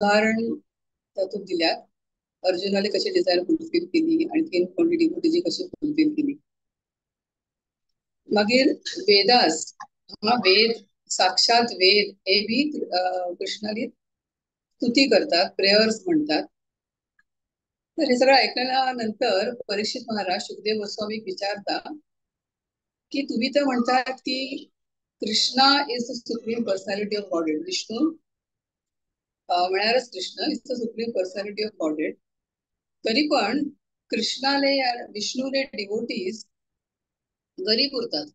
उदाहरण तातूंत दिल्यात. अर्जुनाले कशी डिझायर फुलफील केली, आणखीन कोणी डिवोटीची कशी फुलफील केली. मागीर वेदास, हा वेद साक्षात वेद हे बी कृष्णाली स्तुती करतात, प्रेयर्स म्हणतात. तर हे सगळं ऐकल्यानंतर परीक्षित महाराज शुकदेव गोस्वामी विचारता की तुम्ही तर म्हणतात की Krishna is the supreme personality of Godhead, Vishnu म्हणारच Krishna is the supreme personality of Godhead, तरी पण कृष्णाले विष्णूले डिवोटीज गरीब उरतात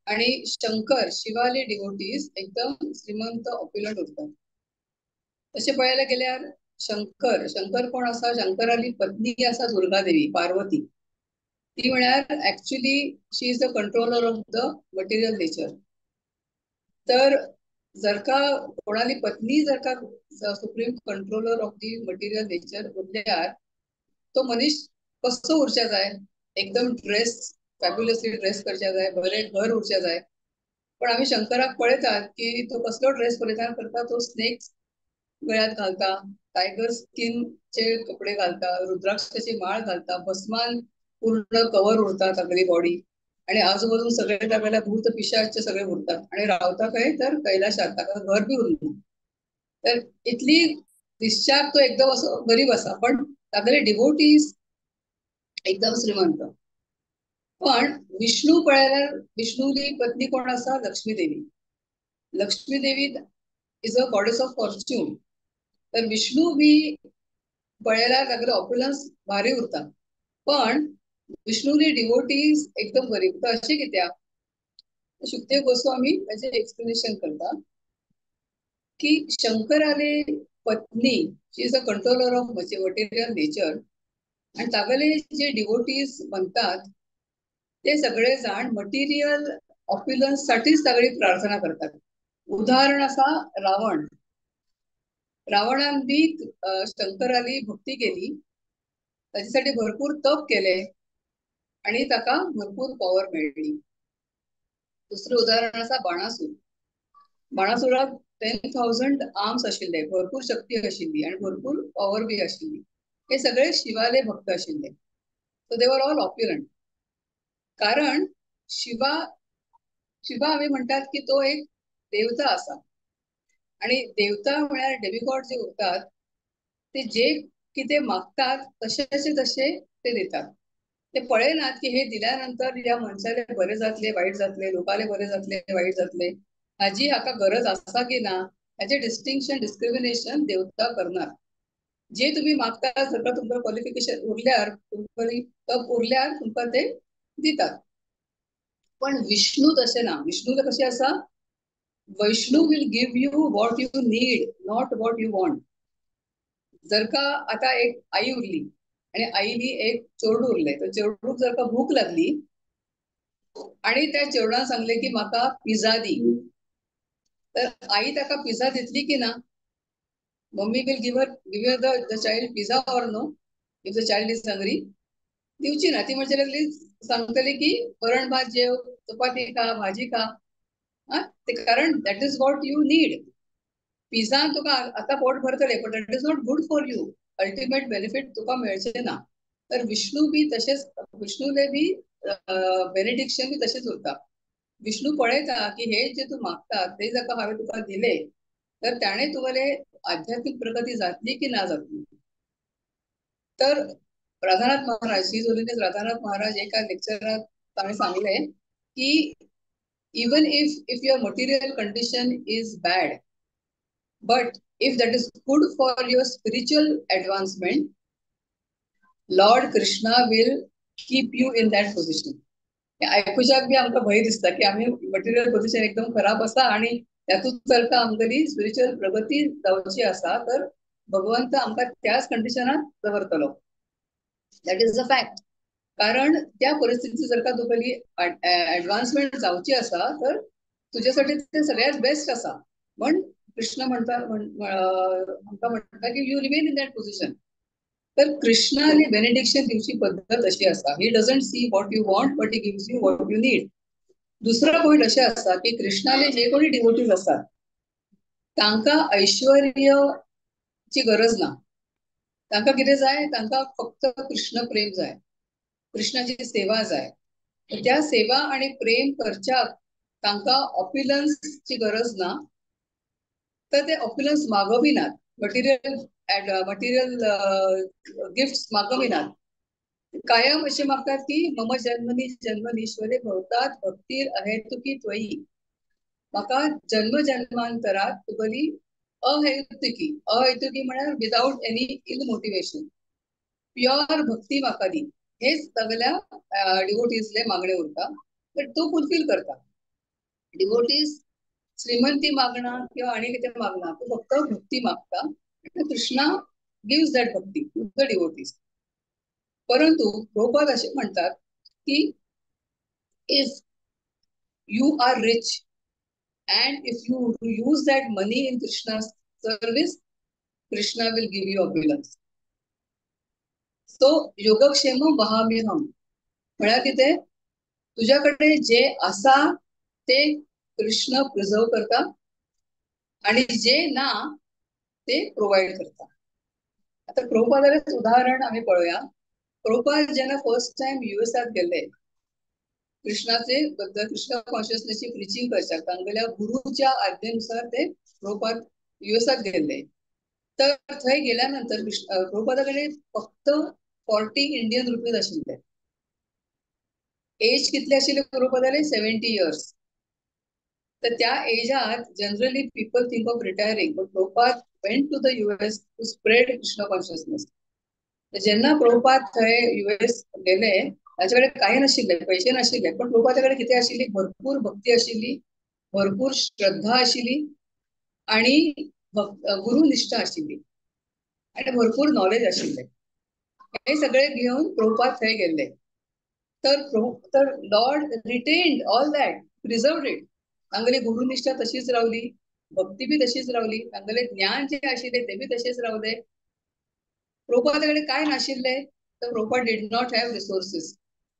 आणि शंकर शिवाले डिवोटीज एकदम श्रीमंत ऑप्युलंट उरतात. तशें पळयला गेल्यार शंकर, शंकर कोण आसा? शंकराली पत्नी आसा दुर्गादेवी पार्वती. ती म्हळ्यार actually she is the controller of the material nature. तर जर का कोणाली पत्नी जर का supreme controller of the material nature उरल्यार तो मनीस कसो उरच्या जाय? एकदम ड्रेस फॅब्युलसली ड्रेस करच्या जाय, बरें घर उरच्या जाय. पण आमी शंकराक पळयतात की तो कसलो ड्रेस परिधान करता, तो स्नेक गळ्यात घालता, टायगर स्किनचे कपडे घालता, रुद्राक्षाची माळ घालता, भस्मान पूर्ण कवर उरता सगळी बॉडी, आणि आजूबाजू सगळे तागेल्या भूत पिशाचे सगळे उरतात आणि रावता खंय तर कैलाशात, ताका घर बी उरना. तर इतली दिसच्याक तो एकदम असो गरीब आसा, पण तागेले डिवोटीज एकदम श्रीमंत. पण विष्णू पळयल्यार विष्णूली पत्नी कोण आसा? Lakshmi Devi. Lakshmi Devi is a goddess of fortune. तर विष्णू बी पळयल्यार तागेलो ऑप्युलन्स भारी उरता, पण विष्णूली डिवोटीज एकदम गरीब. तर अशें कित्याक? शुकदेव गोस्वामी ताचें एक्सप्लेनेशन करता की शंकराले पत्नी she is a controller of material nature आणि तागेले जे डिवोटीज म्हणतात ते सगळे जाण मटेरियल ऑप्युलन्स साठीच सगळी प्रार्थना करतात. उदाहरण आसा रावण. रावणान बी शंकराली भक्ती केली, ताच्यासाठी भरपूर तप केले आणि ताका भरपूर पॉवर मेळ्ळी. दुसरें उदाहरण आसा बाणासूर. बाणासुराक 10,000 आर्म्स आशिल्ले, भरपूर शक्ती आशिल्ली आणि भरपूर पॉवर बी आशिल्ली. हे सगळे शिवाले भक्त आशिल्ले. So they were all opulent. कारण शिवा, शिवा आमी म्हणटात की तो एक देवता आसा आणि देवता म्हळ्यार डेमिगॉड जे उरतात ते जे कितें मागतात तशेचे तशे ते दितात. ते पळयनात की हे दिल्यानंतर ह्या मनशाले बरें जातले वायट जातले, लोकाले बरें जातले वायट जातले, हाजी हाका गरज आसा की ना हाचे डिस्टिंक्शन डिस्क्रिमिनेशन देवता करनात. जे तुमी मागता जर का तुमकां क्वॉलिफिकेशन उरल्यार, तुमकां तप उरल्यार तुमकां ते दितात. पण विष्णू तशें ना. विष्णू कशें आसा? Vishnu will give you what you need, not what you want. जर का आता एक आई उरली आणि आईली एक चेडू उरले, तर चेडूक जर का भूक लागली आणि त्या चेडवान सांगले की म्हाका पिझ्झा दी, तर आई ताका पिझ्झा दितली की ना? Mummy will give her the child pizza or no? If the child is hungry, दिवची ना. ती म्हणचे लागली सांगतली की वरण भात जेव, चपाती खा, भाजी खा. ते कारण that is what you need. Pizza तुका आता पोट भरतले, पण that is not good for you. Ultimate benefit तुका मेळचें ना. तर विष्णू बी तशेंच, विष्णूले बी बेनिडिक्शन बी तशेंच उरता. विष्णू पळयता की हे जे तूं मागता ते जाका हांवें तुका दिले तर ताणें तुगेले आध्यात्मिक प्रगती जातली की ना जातली. तर राधानाथ महाराज, श्री जोलीने राधानाथ महाराज एका लेक्चरात ताणें सांगलें की even if your material condition is bad, but if that is good for your spiritual advancement, Lord Krishna will keep you in that position. आयकुच्याक बी आमकां भंय दिसता की आमी मटेरियल पोझिशन एकदम खराब आसा आणि त्यातून जर का आमगेली स्पिरिच्युअल प्रगती जावची आसा तर भगवंत आमकां त्याच कंडिशनात दवरतलो. That is a fact. कारण त्या परिस्थिती जर का तुगेली ऍडव्हान्समेंट जावची आसा तर तुझ्यासाठी ते सगळ्यात बेस्ट आसा. पण कृष्ण म्हणता आमकां म्हणटा की you remain in that position. तर कृष्णाली बेनेडिक्शन दिवची पद्धत अशी आसा, he doesn't see what you want but he gives you what you need. दुसरा पॉइंट अशें आसा की कृष्णाले जे कोणी डिवोटीज आसात तांकां ऐश्वर्य ची गरज ना. तांकां कितें जाय, तांकां फक्त कृष्ण प्रेम जाय, कृष्णाची सेवा जाय. त्या सेवा आणि प्रेम करच्याक तांकां ऑप्युलन्सची गरज ना, तर ते ऑप्युलन्स मागबी नात, मटिरियल मटिरियल गिफ्ट्स मागबी नात. कायम अशें मागतात की मम जन्मनी जन्मनीश्वरे भवतात भक्तीर अहेतुकी त्वयी, म्हाका जन्म जन्मांतरात तुगली अहेतुकी, अहेतुकी म्हळ्यार without any ill motivation, pure भक्ती म्हाका दी, हेच सगळ्या डिवोटीजले मागणे उरता. पण तो फुलफील करता. डिवोटीज श्रीमंती मागना किंवा आणि कितें मागना, तो फक्त भक्ती मागता. Krishna gives that bhakti to the devotees. परंतु प्रभुपाद असे म्हणतात की if you are rich and if you use that money in Krishna service, Krishna will give you opulence. So योगक्षेम वहाम्यहम म्हळ्यार कितें, तुझ्याकडे जे आसा ते कृष्ण प्रिझर्व करता आणि जे ना ते प्रोव्हाइड करता. आता प्रभुपादालेच उदाहरण आम्ही पळोवया. प्रभुपाद जेन्ना फर्स्ट टायम युएसात गेले कृष्णाचे बद्दल, कृष्ण कॉन्शियसनेसची प्रिचिंग करच्याक, तांगेल्या गुरुच्या आज्ञेनुसार ते प्रभुपाद युएसात गेले. तर थंय गेल्या नंतर प्रभुपादा कडेन फक्त 40 इंडियन रुपीज आशिल्ले. एज कितले आशिल्ले प्रभुपादाले, 70 इयर्स. तर त्या एजात generally people think of retiring, but Prabhupada went to the US to spread Krishna consciousness. जेन्ना प्रभुपाद थंय युएस गेले, ताचे कडेन कांय नाशिल्ले, पयशे नाशिल्ले, पण प्रभुपादा कडेन कितें आशिल्ली, भरपूर भक्ती आशिल्ली, भरपूर श्रद्धा आशिल्ली आणि गुरुनिष्ठा आशिल्ली आणि भरपूर नॉलेज आशिल्लें. हे सगळे घेवन प्रभुपाद थंय गेल्ले. तर तर Lord retained all that, preserved it. तांगेली गुरुनिष्ठा तशीच रावली, भक्ती बी तशीच रावली, तांगेलें ज्ञान जें आशिल्लें तें बी तशेंच रावलें. प्रभुपादा कडेन काय नाशिल्लें, तर Prabhupada did not have resources.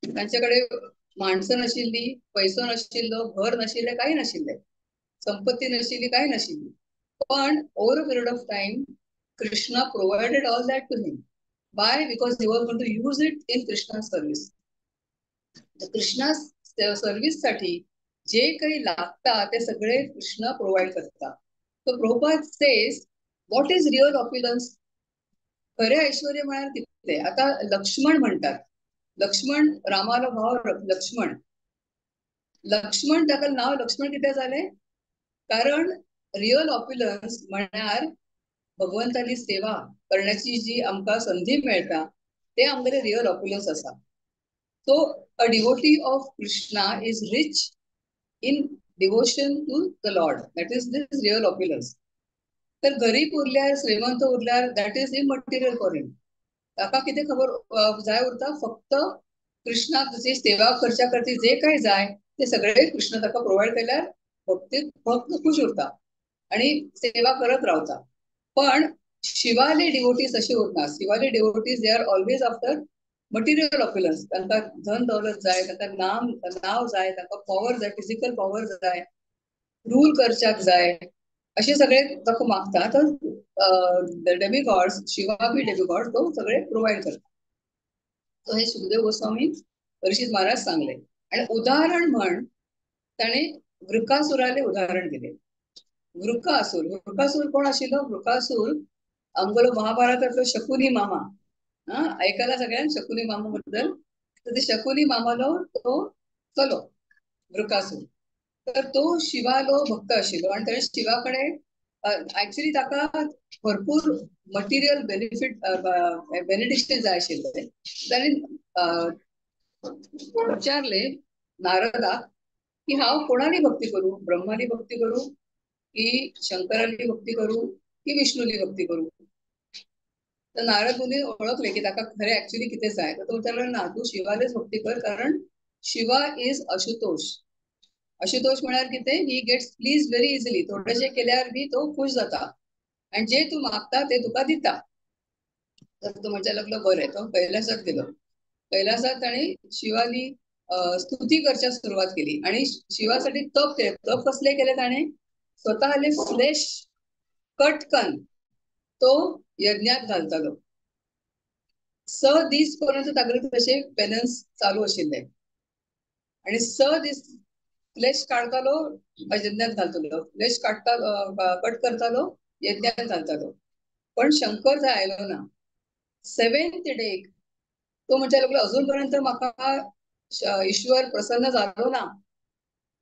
तांचे कडेन माणसं नाशिल्ली, पैसो नाशिल्लो, घर नाशिल्लें, कांय नाशिल्लें, संपत्ती नाशिल्ली, कांय नाशिल्ली. पण over a period of time Krishna provided all that to him. Why? Because he was going to use it in Krishna service. Krishna service साठी जे काही लागता ते सगळे कृष्ण प्रोव्हाइड करता. तर Prabhupada says what is real opulence, खरे ऐश्वर्य म्हळ्यार कितें. आता लक्ष्मण म्हणतात, लक्ष्मण रामालो भाव लक्ष्मण, लक्ष्मण ताका नाव लक्ष्मण कित्याक जालें, कारण रियल ऑप्युलन्स म्हळ्यार भगवंताली सेवा करण्याची जी आमकां संधी मेळटा ते आमगेले रियल ऑप्युलन्स आसा. So a devotee of Krishna is rich in devotion to the Lord, that is this real opulence. तर गरीब उरल्यार, श्रीमंत उरल्यार that is immaterial for him. ताका कितें खबर जाय उरता, फक्त कृष्णाक जी सेवा करच्या खातीर जे काय जाय ते सगळे कृष्ण ताका प्रोव्हाइड केल्यार भक्ती भक्त खुश उरता आणि सेवा करत रावता. पण शिवाले डिवोटीज असे उरना. शिवाले devotees they are always after material opulence. तांकां धन दौलत जाय, तांकां नाम नाव जाय, तांकां पॉवर जाय, फिजिकल पॉवर जाय, रूल करच्याक जाय, असे सगळे ताका मागता. तर डेमिगॉड्स, शिवा बी डेमिगॉड, तो सगळे प्रोव्हाइड करता. तो हे सुखदेव गोस्वामी परीक्षित महाराज सांगले. आणि उदाहरण म्हण ताणें वृकासुराले उदाहरण दिले. वृकासूर, वृकासूर कोण आशिल्लो? वृकासूर आमगेलो महाभारतांतलो शकुनी मामा. हा, ऐकायला सगळ्यांक शकुनी मामा बद्दल. तर ते शकुनी मामालो तो चलो वृकासूर. तर तो शिवालो भक्त आशिल्लो आणि ताणें शिवा कडेन ऍक्च्युली ताका भरपूर मटिरियल बेनिफिट बेनिडिक्शन जाय आशिल्लें. ताणें विचारले नारदाक की हांव कोणाली भक्ती करूं, ब्रह्माली भक्ती करूं की शंकराली भक्ती करूं की विष्णूली भक्ती करूं. तर नारद मुनी ओळखले की ताका खरें ऍक्च्युली कितें जाय. तर तो विचारलो ना, तूं शिवालेच भक्ती कर, कारण शिवा is Ashutosh. Ashutosh म्हळ्यार कितें, he gets please very easily. थोडेशें केल्यार बी तो खुश जाता आनी जे तूं मागता ते तुका दिता. तर तो म्हणपाक लागलो बरें. तो कैलासात गेलो. कैलासात ताणें शिवाली स्तुती करच्याक सुरवात केली आणि शिवासाठी तप केले. तप कसले केले ताणें, स्वतःले फ्लेश कट कन तो यज्ञात घालतालो. 6 दीस पर्यंत तागेले तशे पेनन्स चालू आशिल्ले आनी 6 दीस फ्लेश काडटालो, यज्ञात घालतालो, फ्लेश काडटा कट करतालो, यज्ञात घालतालो. पण शंकर थंय आयलो ना. 7th day तो म्हणचे लागलो अजून पर्यंत म्हाका ईश्वर प्रसन्न जालो ना,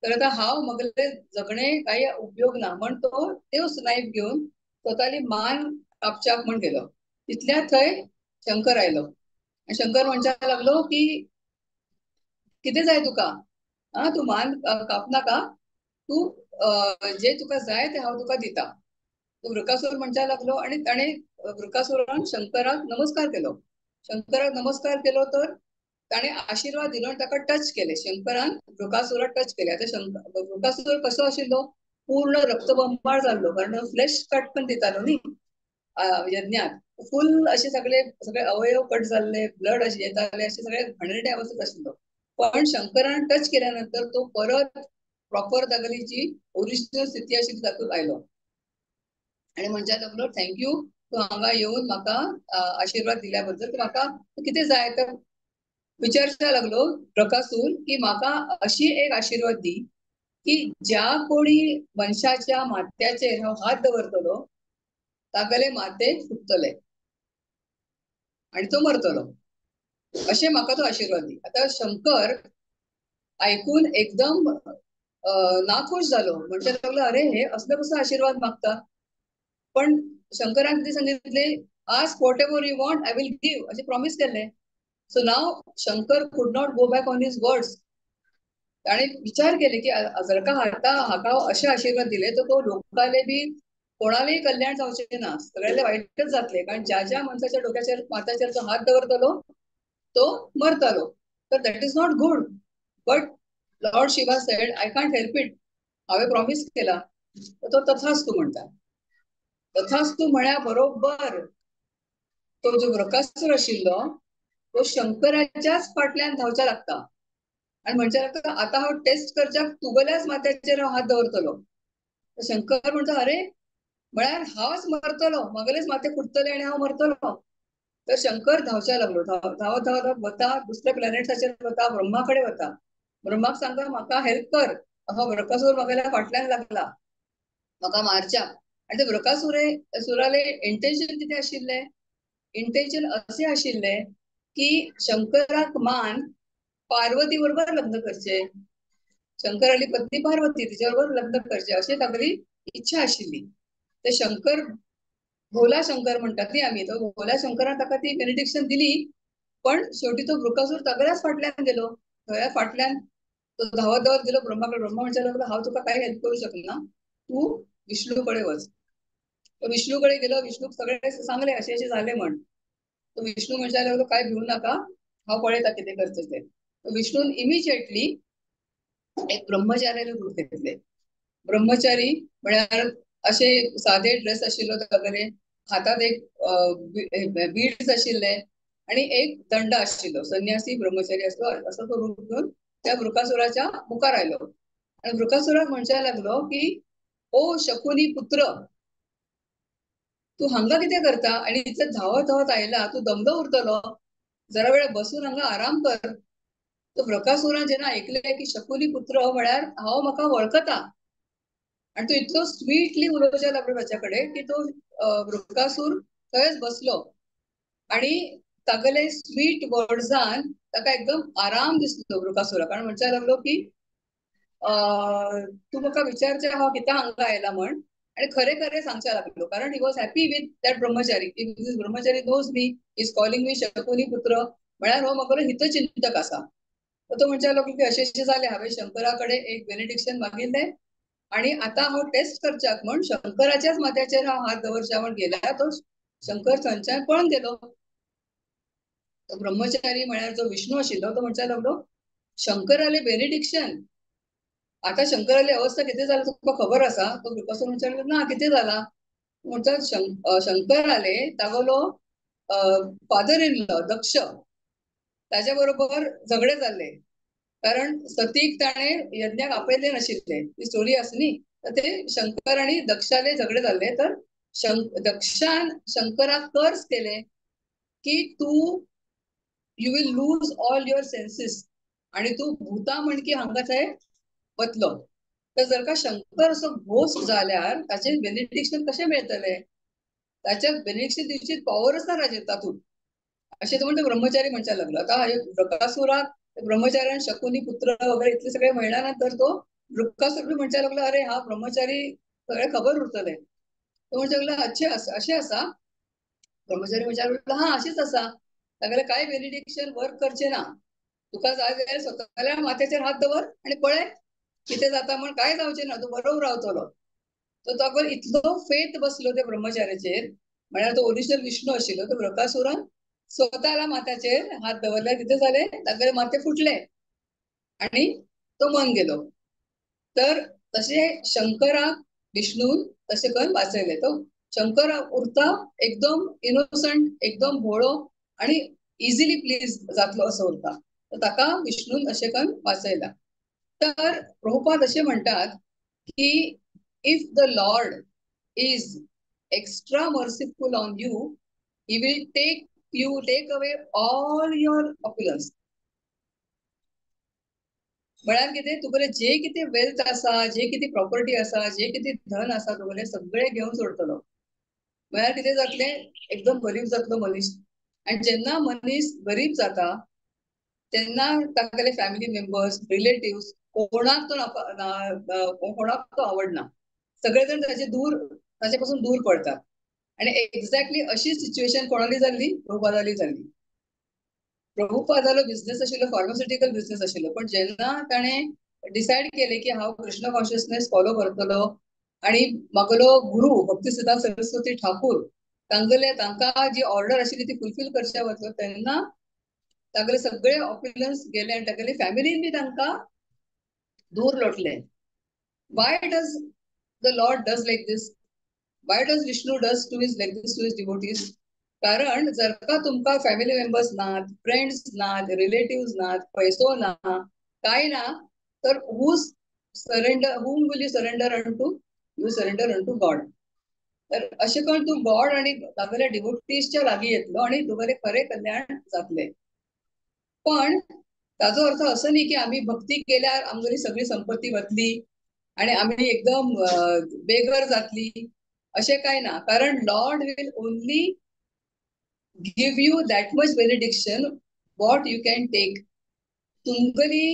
तर आता हांव मगले जगणे काही उपयोग ना म्हण तो त्योच नायफ घेवन स्वताली मान कापच्याक म्हण गेलो. तितल्या थंय शंकर आयलो आनी शंकर म्हणपाक लागलो की कितें जाय तुका, आं तूं मान कापनाका, तूं जे तुका जाय ते हांव तुका दिता. तो वृकासूर म्हणपाक लागलो आनी ताणें वृकासुरान शंकराक नमस्कार केलो. शंकराक नमस्कार केलो तर ताणें आशिर्वाद दिलो आनी ताका टच केले. शंकरान वृकासुराक टच केले. आतां वृकासूर कसो आशिल्लो, पूर्ण रक्तबंबाळ जाल्लो, कारण फ्लेश कट पण दितालो न्ही यज्ञात, फुल अशे सगळे सगळे अवयव कट जाल्ले, ब्लड अशे येताले, अशे सगळे घाणेरडे अवस्थेत आशिल्लो. पण शंकरान टच केल्यानंतर तो परत प्रॉपर तागेली जी ओरिजिनल स्थिती आशिल्ली तातूंत आयलो आनी म्हणपाक लागलो thank you, तूं हांगा येवन म्हाका आशिर्वाद दिल्या बद्दल. म्हाका कितें जाय तर विचारच्या लागलो वृकासूर की म्हाका अशी एक आशिर्वाद दी की ज्या कोणी मनशाच्या माथ्याचेर हांव हात दवरतलो तागेले माथे फुटतले आनी तो मरतलो, अशें म्हाका तो आशिर्वाद दी. आतां शंकर आयकून एकदम नाखूश जालो, म्हणपाक लागलो अरे हे असले कसो आशिर्वाद मागता. पण शंकरान कितें सांगितलें, ask whatever you want I will give, अशें प्रॉमीस केल्लें. So now Shankar could not go back on his words. ताणें विचार केले की जर का आतां हाका अशे आशिर्वाद दिले तर तो लोकाले बी कोणालेय कल्याण जावचें ना, सगळ्याले वायटच जातले, कारण ज्या ज्या मनशाच्या डोक्याचेर माथ्याचेर तो हात दवरतलो तो मरतलो. तर that is not good. But Lord Shiva said I can't help it, हांवें प्रॉमीस केला. तर तो तथास्तू म्हणटा. तथास्तू म्हळ्या बरोबर तो जो वृकासूर आशिल्लो तो शंकराच्याच फाटल्यान धांवच्या लागता आनी म्हणच्या लागता आतां हांव टेस्ट करच्याक तुगेल्याच माथ्याचेर हांव हात दवरतलो. शंकर म्हणटा अरे म्हळ्यार हांवच मरतलो, म्हगेलेच माथें फुटतलें आनी हांव मरतलो. तर शंकर धांवच्या लागलो, धांवत धांवत वता, दुसऱ्या प्लॅनेट्साचेर वता, ब्रह्मा कडेन वता. ब्रह्माक सांगता म्हाका हेल्प कर, हो वृकासूर म्हगेल्या फाटल्यान लागला, म्हाका मारच्याक. आनी ते वृकासुराले इंटेन्शन कितें आशिल्लें, इंटेन्शन अशें आशिल्लें की शंकराक मान पार्वती बरोबर लग्न करचे, शंकराली पत्नी पार्वती तिच्या बरोबर लग्न करचे अशी तागेली इच्छा आशिल्ली. ते शंकर भोला शंकर म्हणटात न्ही आमी, तो भोला शंकरान ताका ती बेनिडिक्शन दिली, पण शेवटी तो वृकासूर तागेल्याच फाटल्यान गेलो. थंय फाटल्यान तो धांवत धांवत गेलो ब्रह्माकडे. ब्रह्मा म्हणपाक लागलो हांव तुका कांय हेल्प करूं शकना, तूं विष्णू कडेन वच. तो विष्णू कडेन गेलो, विष्णूक सगळे सांगले अशें अशें जालें म्हण. तो विष्णू म्हणपाक लागलो काय भिवू नाका, हांव पळयता कितें करचें तें. विष्णून इमिजिएटली एक ब्रह्मचार्याले रूप घेतले. ब्रह्मचारी म्हळ्यार अशे सादे ड्रेस आशिल्लो तागेले, हातात एक बीड्स आशिल्ले आनी एक दंड आशिल्लो, संन्यासी ब्रह्मचारी आसलो. असो तो रूप घेवन त्या वृकासुराच्या मुखार आयलो आनी वृकासुराक म्हणपाक लागलो की ओ शकुनी पुत्र, तूं हांगा कितें करता आनी इतले धांवत धांवत आयला, तूं दमलो उरतलो, जरा वेळ बसून हांगा आराम कर. तो वृकासुरान जेन्ना आयकलें की शकुनी पुत्र म्हळ्यार हांव म्हाका वळखता, आनी तो इतलो स्वीटली उलोवच्या लागलो ताच्या कडेन की तो वृकासूर थंयच बसलो आनी तागेले स्वीट वर्ड्सान ताका एकदम आराम दिसलो वृकासुराक. कारण म्हणपाक लागलो की तूं म्हाका विचारचें हांव कित्याक हांगा आयला म्हण, आनी खरें खरें सांगच्या लागलो, कारण he was happy with that brahmachari. If this brahmachari knows me, is calling me Shakuni पुत्र, म्हळ्यार हो म्हगेलो हितचिंतक आसा. तो म्हणपाक लागलो की अशें अशें जालें, हांवें शंकरा कडेन एक बेनिडिक्शन मागिल्लें आनी आतां हांव टेस्ट करच्याक म्हण शंकराच्याच माथ्याचेर हांव हात दवरच्या म्हण गेल्या, तो शंकर थंयच्यान पळून गेलो. तो ब्रह्मचारी म्हळ्यार जो विष्णू आशिल्लो तो म्हणपाक लागलो शंकराले बेनिडिक्शन, आतां शंकराली अवस्था कितें जाला तुका खबर आसा. तो वृकासूर म्हणपाक लागलो ना कितें जाला. म्हणटा शंकराले तागेलो फादर इन लॉ दक्ष ताच्या बरोबर झगडे जाल्ले, कारण सतीक ताणें यज्ञाक आपयले नाशिल्ले, ती स्टोरी आसा न्ही. तर ते शंकर आनी दक्षाले झगडे जाल्ले, तर दक्षान शंकराक कर्स केले की तूं you will lose all your senses आणि तूं भूता म्हणकी हांगा थंय वतलो. तर जर का शंकर असो घोस्ट जाल्यार ताचें बेनिडिक्शन कशें मेळटलें? ताच्या बेनिडिक्शन दिवची पॉवरच ना ताचेर तातूंत. अशें तो म्हणटा ब्रह्मचारी म्हणपाक लागलो. आतां वृकासुराक ब्रह्मचार्यान शकुनी पुत्र वगैरे इतले सगळे म्हणल्या नंतर तो वृकासूर बी म्हणपाक लागलो, अरे हा ब्रह्मचारी सगळें खबर उरतलें. तो म्हणपाक लागलो अच्छे आसा, अशें आसा. ब्रह्मचारी म्हणपाक लागलो हा अशेंच आसा, तागेलें कांय बेनिडिक्शन वर्क करचें ना, तुका जाय जाल्यार स्वताल्या माथ्याचेर हात दवर आनी पळय कितें जाता म्हण, कांय जावचें ना, तूं बरोबर रावतलो. तो ताका इतलो फेथ बसलो त्या ब्रह्मचार्याचेर, म्हळ्यार तो ओरिजिनल विष्णू आशिल्लो. तो वृकासुरान स्वताला माथ्याचेर हात दवरले, कितें जालें तागेलें माथें फुटलें आनी तो मन गेलो. तर तशें शंकराक विष्णून तशें करून वाचयलें. तो शंकर उरता एकदम इनोसंट, एकदम भोळो आनी इजिली प्लीज जातलो असो उरता. तर ताका विष्णून अशें करून वाचयला. तर प्रभुपाद अशें म्हणटात की if the Lord is extra merciful on you, he will take away all your opulence. म्हळ्यार कितें, तुगेलें जे कितें वेल्थ आसा, जे कितें प्रॉपर्टी आसा, जे कितें धन आसा तुगेलें सगळें घेवन सोडटलो. म्हळ्यार कितें जातलें, एकदम गरीब जातलो मनीस. आनी जेन्ना मनीस गरीब जाता तेन्ना तागेले फॅमिली मेंबर्स, रिलेटिव्स कोणाक तो कोणाक तो आवडना, सगळे जण ताचे दूर, ताचे पासून दूर पडतात. आनी एक्झॅक्टली अशी सिच्युएशन कोणाली जाल्ली, प्रभुपादाली जाल्ली. प्रभुपादालो बिझनेस आशिल्लो फार्मास्युटिकल बिझनेस आशिल्लो, पण जेन्ना ताणें डिसायड केलें की हांव कृष्ण कॉन्शियसनेस फॉलो करतलो आनी म्हागेलो गुरू भक्ती सिद्धांत सरस्वती ठाकूर तांगेले तांकां जी ऑर्डर आशिल्ली ती फुलफील करच्या वतलो, तेन्ना तागेले सगळे ऑप्युलन्स गेले आनी तागेले फॅमिलीन बी तांकां दूर लोटले. Why does the Lord does like this? Why does Vishnu does to his like this to his devotees? कारण जर का तुमकां फॅमिली मेंबर्स नात, फ्रेंड्स नात, रिलेटिव्स नात, पैसो ना, काय ना, तर whose surrender, whom will you surrender unto? You surrender unto God. तर अशें करून तूं गॉड आनी तागेल्या डिवोटीजच्या लागीं येतलो आनी तुगेलें खरें कल्याण जातलें. पण ताजो अर्थ असो न्ही की आमी भक्ती केल्यार आमगेली सगळी संपत्ती वतली आनी आमी एकदम बेघर जातली, अशें कांय ना. कारण Lord will only give you that much benediction what you can take. तुमगेली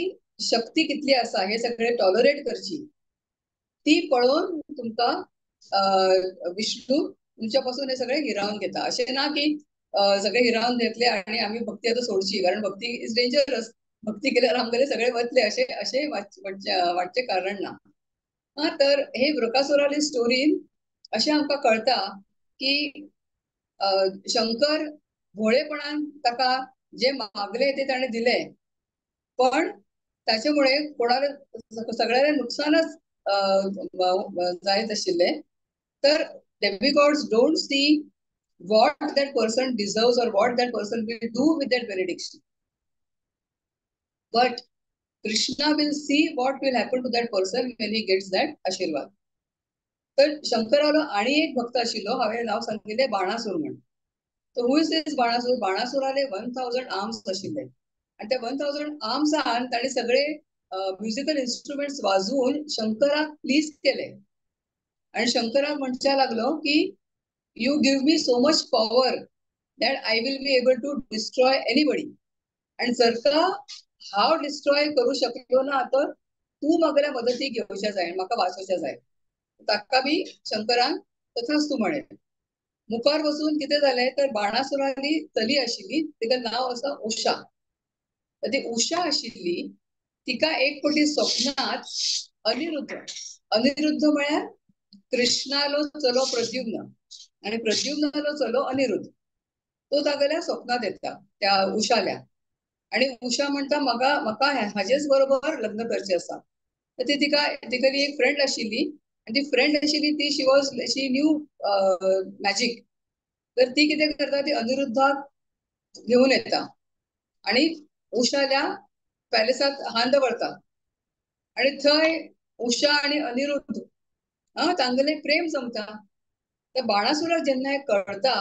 शक्ती कितली आसा हे सगळे टॉलरेट करची ती पळोवन तुमकां विष्णू तुमच्या पासून हे सगळे हिरावन घेता. अशें ना की सगळे हिरावन घेतले आनी आमी भक्ती आतां सोडची, कारण भक्ती is dangerous, भक्ती केल्यार आमगेले सगळे वतले अशें अशें वाटचें कारण ना. हा, तर हे वृकासुराली स्टोरीन अशें आमकां कळटा की शंकर भोळेपणान ताका जे मागले ते ताणें दिले, पण ताच्यामुळे कोणाला सगळ्याला नुकसानच जायत आशिल्लें. तर demigods don't see what that person deserves or what that person will do with that benediction. But Krishna will see what will happen to that person when he gets that आशीर्वाद. तर शंकरालो आनी एक भक्त आशिल्लो, हांवें नांव सांगिल्लें बाणासूर म्हण. तर who is this Banasur? बाणासुराले 1000 arms आशिल्ले आनी त्या 1000 आर्म्सान ताणें सगळे म्युजिकल इन्स्ट्रुमेंट्स वाजोवन शंकराक प्लीज केले आनी शंकराक म्हणपाक लागलो की you give me so much power that I will be able to destroy anybody. आनी जर का हांव डिस्ट्रॉय करूं शकलो ना तर तूं म्हागेल्या मदतीक येवच्या जाय, म्हाका वाचोवच्या जाय. ताका बी शंकरान तथास्तु म्हळें. मुखार वचून कितें जालें तर बाणासुराली चली आशिल्ली, तिका नांव आसा उषा. तर ती उषा आशिल्ली तिका एक फावटी स्वप्नांत अनिरुद्ध, अनिरुद्ध म्हळ्यार कृष्णालो चलो प्रद्युम्न आनी प्रद्युम्नालो चलो अनिरुद्ध, तो तागेल्या स्वप्नांत येता त्या उषाल्या. आनी उषा म्हणटा म्हाका म्हाका हाजेच बरोबर लग्न करचें आसा. तर ती तिका तिगेली एक फ्रेंड आशिल्ली आनी ती फ्रेंड आशिल्ली ती she was she knew magic. तर ती कितें करता, ती अनिरुद्धाक घेवन येता आनी उषाल्या पॅलेसात हान दवरता आनी थंय उषा आनी अनिरुद्ध तांगेलें प्रेम जमता. तर बाणासुराक जेन्ना कळता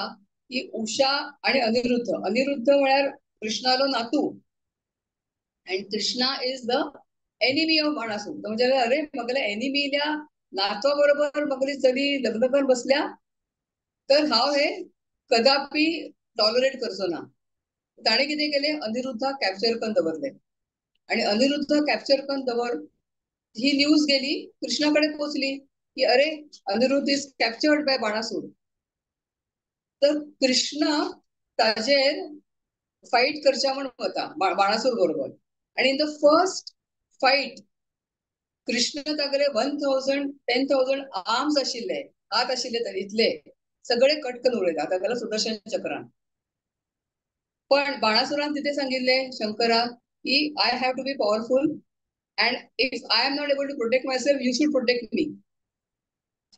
की उषा आणि अनिरुद्ध, अनिरुद्ध म्हळ्यार कृष्णालो नातू and Krishna is the enemy of Banasur. म्हणजे अरे मगले एनिमील्या नातवा बरोबर मगली चली लग्न करून बसल्या तर हांव हे कदापि टॉलरेट करचो ना. ताणें कितें केलें, अनिरुद्धाक कॅप्चर करून दवरले आणि अनिरुद्ध कॅप्चर करून दवर ही न्यूज गेली कृष्णा कडे पोचली की अरे Aniruddha is captured by Banasur. तर कृष्ण ताजेर फाईट करच्या म्हण वता बाणासूर बरोबर आणि in the first fight Krishna तागेले 1000 10,000 आर्म्स आशिल्ले, हात आशिल्ले तर इतले सगळे कट करून उडयता तागेल्या सुदर्शन चक्रान. पण बाणासुरान तिथे सांगितले शंकरा की I have to be powerful and if I am not able to protect myself you should protect me.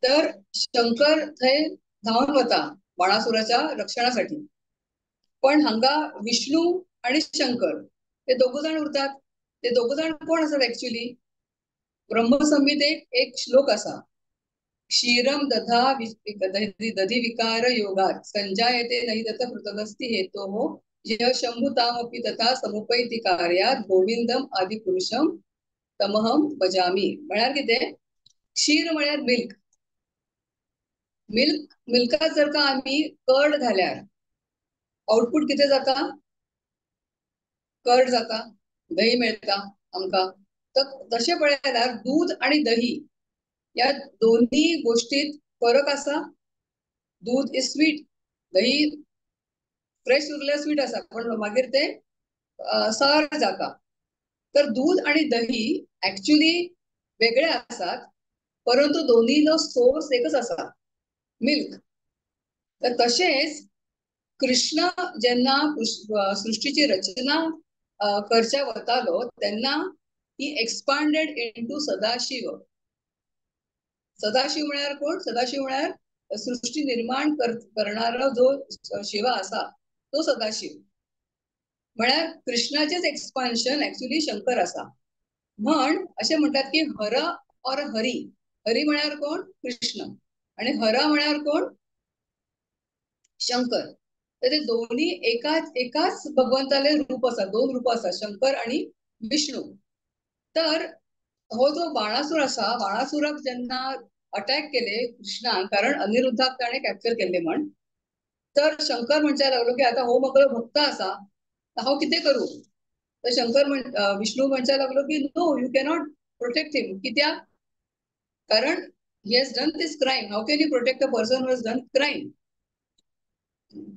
तर शंकर थंय धांवन वता बाणासुराच्या रक्षणासाठी. पण हांगा विष्णू आणि शंकर ते दोघ जाण उरतात. ते दोघ जाण कोण आसात एक्चुअली? ब्रह्मसंहितेक एक श्लोक आसा, क्षीरम दधा दधी विकार योगात संजायते नहि तथ पृथगस्ति हेतोः यः शंभुतामपि तथा समुपैति कार्यात गोविंदम आदि पुरुषम तमहम भजामी. म्हळ्यार कितें, क्षीर म्हळ्यार मिल्क. मिल्क मिल्कात जर का आमी कर्ड घाल्यार आउटपुट कितें जाता? कर्ड जाता, दही मेळटा आमकां. तर तशें पळयल्यार दूध आणि दही ह्या दोन्ही गोष्टीत फरक आसा. दूध is sweet, दही फ्रेश उरल्यार स्वीट आसा पण मागीर ते सार जाता. तर दूध आणि दही ऍक्च्युली वेगळे आसात परंतु दोन्हीलो सोर्स एकच आसा, मिल्क. तर तशेंच कृष्ण जेन्ना सृष्टीची रचना करच्या वतालो तेन्ना ही एक्सपांडेड इंटू सदाशिव. सदाशिव म्हळ्यार कोण? सदाशिव म्हळ्यार सृष्टी निर्माण करणारो जो शिव आसा तो सदाशिव. म्हळ्यार कृष्णाचेच एक्सपान्शन ऍक्च्युली शंकर आसा. म्हण अशें म्हणटात की हर और हरी. हरी म्हळ्यार कोण? कृष्ण. आणि हर म्हळ्यार कोण? शंकर. तर ते दोन्ही एकाच एकाच भगवंताले रूप आसा, दोन रूप आसा, शंकर आणि विष्णू. तर हो जो बाणासूर आसा, बाणासुराक जेन्ना अटॅक केले कृष्णान, कारण अनिरुद्धाक ताणें कॅप्चर केल्ले म्हण, तर शंकर म्हणच्या लागलो की आता हो म्हगेलो भक्त आसा, हांव कितें करूं? तर शंकर विष्णू म्हणच्या लागलो की no, you cannot protect him. कित्याक? कारण he has done this crime. How can you protect a person who has done crime?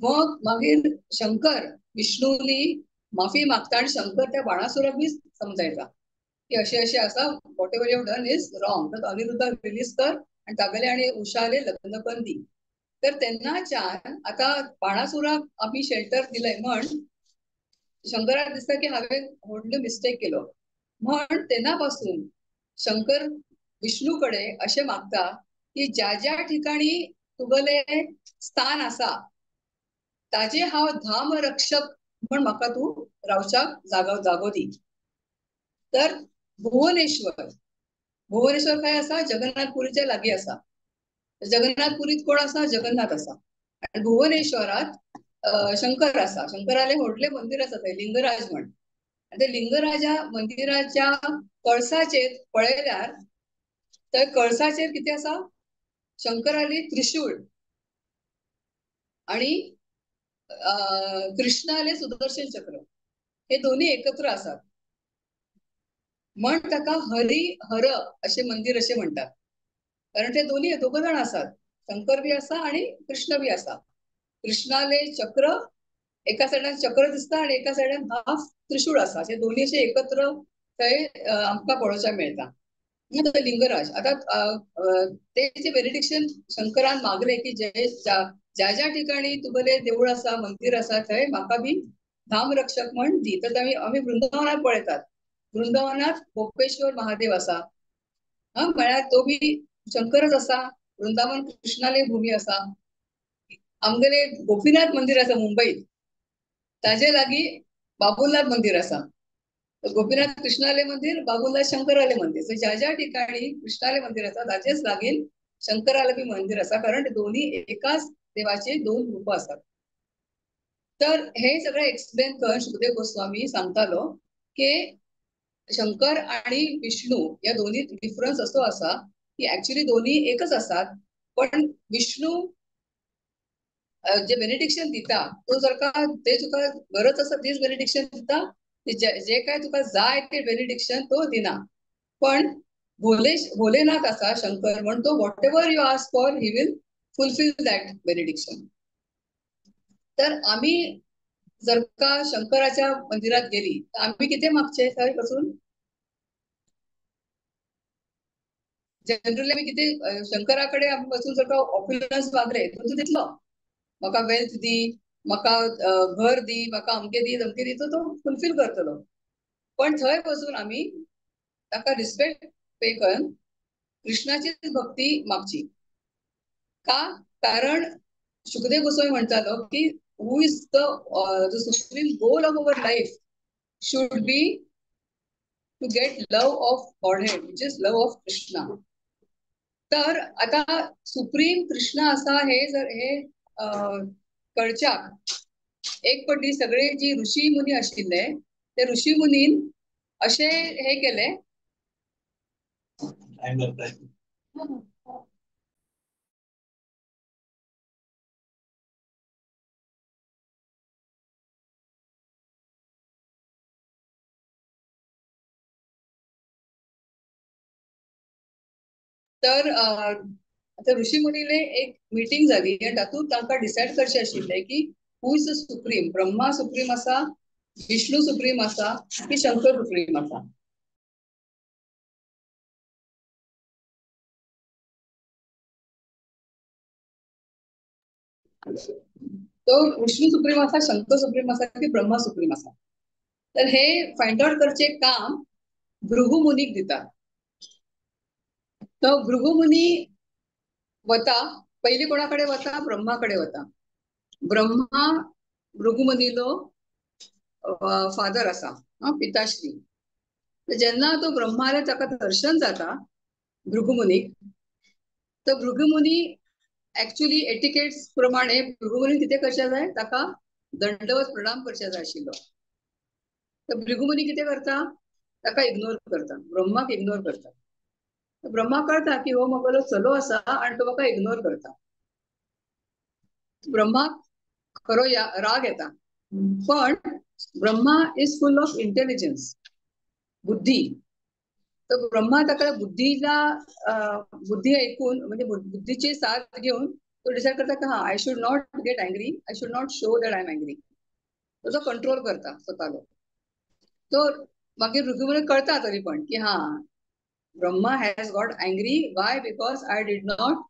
मग मागीर शंकर विष्णूली माफी मागता आणि शंकर त्या बाणासुराक बी समजायता की अशें अशें आसा, whatever you have done is wrong. तर अनिरुद्धाक रिलीज कर आणि तागेले आणि उषाले लग्न करून दी. तर तेन्नाच्यान आतां बाणासुराक आमी शेल्टर दिलंय म्हण शंकराक दिसता की हांवें व्हडलो मिस्टेक केलो. म्हण तेन्ना पासून शंकर विष्णू कडे अशें मागता की ज्या ज्या ठिकाणी तुगेले स्थान आसा ताजे हांव धाम रक्षक म्हण म्हाका तूं रावच्याक जागो जागो दी. तर भुवनेश्वर, भुवनेश्वर खंय आसा? जगन्नाथपुरीच्या लागीं आसा. जगन्नाथपुरीत कोण आसा? जगन्नाथ आसा. आनी भुवनेश्वरात शंकर आसा. शंकराले व्हडलें मंदिर आसा थंय, लिंगराज म्हण. आनी ते लिंगराजा मंदिराच्या कळसाचेर पळयल्यार थंय कळसाचेर कितें आसा? शंकराली त्रिशूळ आणि कृष्णाले सुदर्शन चक्र, हे दोन्ही एकत्र आसात. म्हण ताका हरी हर अशें मंदिर अशें म्हणटात, कारण ते दोन्ही दोग जाण आसात, शंकर बी आसा आणि कृष्ण बी आसा. कृष्णाले चक्र एका सायडान चक्र दिसता आणि एका सायडान हाफ त्रिशूळ आसा, अशे दोन्ही अशे एकत्र थंय आमकां पळोवच्याक मेळटा. लिंगराज आता ते जे बेनिडिक्शन शंकरान मागले की जे ज्या ज्या ठिकाणी तुगेले देऊळ आसा, मंदिर आसा थंय म्हाका बी धाम रक्षक म्हण दी. तर आमी वृंदावनात पळयतात, वृंदावनात गोपेश्वर महादेव आसा, हा म्हळ्यार तो बी शंकरच आसा. वृंदावन कृष्णाले भूमी आसा. आमगेले गोपीनाथ मंदिर आसा मुंबईत, ताजे लागीं बाबुलनाथ मंदिर आसा. गोपीनाथ कृष्णाले मंदिर, बाबुलनाथ शंकराले मंदिर. सो ज्या ज्या ठिकाणी कृष्णाले मंदिर आसा ताजेच लागीं शंकराला बी मंदिर आसा, कारण दोन्ही एकाच देवाचे दोन रूप आसात. तर हे सगळें एक्सप्लेन कर शुकदेव गोस्वामी सांगतालो की शंकर आणि विष्णू या दोन्ही डिफरन्स असो आसा की ऍक्च्युली दोन्ही एकच आसात, पण विष्णू जे बेनिडिक्शन दिता तो जर का ते तुका गरज आसा तीच बेनिडिक्शन दिता, जे काय तुका जाय ते बेनिडिक्शन तो दिना. पण भोलेनाथ आसा शंकर म्हण तो whatever you ask for he will fulfil that benediction. तर आम्ही जर का शंकराच्या मंदिरात गेली तर आम्ही किती मागचे थंय बसून जनरली आम्ही किती शंकराकडे आमी बसून जर का ऑप्युलन्स मागले तर तो दितलो, म्हाका वेल्थ दी, म्हाका घर दी, म्हाका अमके दी तमके दी, तो फुलफील करतलो. पण थंय बसून आमी ताका रिस्पेक्ट पे करून कृष्णाचीच भक्ती मागची. का? कारण शुकदेव गोस्वामी म्हणतालो की who is the supreme goal of our life should be to get love of Godhead, which is love of Krishna. तर आता सुप्रीम कृष्ण असा हे जर हे कळच्याक एक पटी सगळे जी ऋषी मुनी आशिल्ले ते ऋषी मुनीन असे हे केले. तर आता ऋषी मुनीले एक मीटिंग जाली आनी तातूंत तांकां डिसायड करचें आशिल्लें की who is the supreme, Brahma supreme आसा, विष्णू सुप्रीम आसा की शंकर सुप्रीम आसा. तो विष्णू सुप्रीम आसा, शंकर सुप्रीम आसा की ब्रह्मा सुप्रीम आसा. तर हे फायंड आउट करचें काम भृगु मुनीक दिता. तो भृगुमुनी वता, पयली कोणाकडे वता, ब्रह्माकडे वता. ब्रह्मा भृगुमुनीलो फादर आसा, पिताश्री. जेन्ना तो ब्रह्माले ताका दर्शन जाता भृगुमुनीक, तर भृगुमुनी ऍक्च्युली एटिकेट्स प्रमाणे भृगुमुनी कितें करचें जाय, ताका दंडवत प्रणाम करचें जाय आशिल्लो. तर भृगुमुनी कितें करता, ताका इग्नोर करता, ब्रह्माक इग्नोर करता. ब्रह्मा कळता की हो म्हगेलो चलो आसा आनी तो म्हाका इग्नोर करता. ब्रह्मा खरो राग येता, पण Brahma is full of intelligence, बुद्धी. तर ब्रह्मा ताका बुद्धीला बुद्धी ऐकून म्हणजे बुद्धीची साथ घेऊन तो डिसायड करता की हा I should not get angry, I should not show that I am angry. तो कंट्रोल करता स्वतालो. तो मागीर ऋषीमुनीक कळता तरी पण की हा Brahma has got angry. Why? Because I did not